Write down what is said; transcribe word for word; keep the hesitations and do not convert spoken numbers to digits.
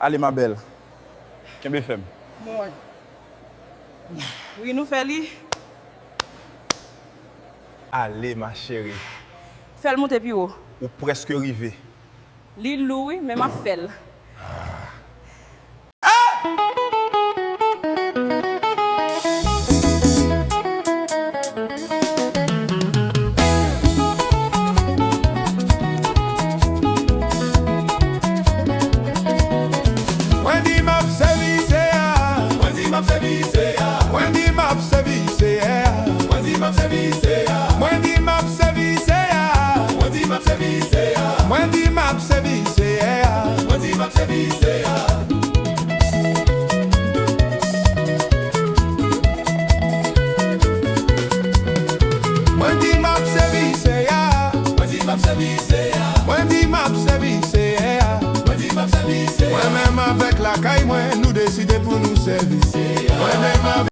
Ale, ma belle. Kenbe fèm. Mwen. Wi, nou fè li. Ale, ma chérie. Fè l monte pi wo. Ou prèske rive. Li lou, wi, men m ap fè l. Mwen di m ap sèvi Seyè a. Mwen di m ap sèvi Seyè a. Mwen di m ap sèvi Seyè a. Mwen di m ap sèvi Seyè a. Mwen di m ap sèvi Seyè a. Mwen di m ap sèvi Seyè a. Mwen di m ap sèvi Seyè a. Mwen di m ap sèvi Seyè a. Mwen di m ap sèvi Seyè a. Mwen di m ap sèvi Seyè a. Mwen di m ap sèvi Seyè a. Mwen di m ap sèvi Seyè a. Mwen menm avèk lakay mwen,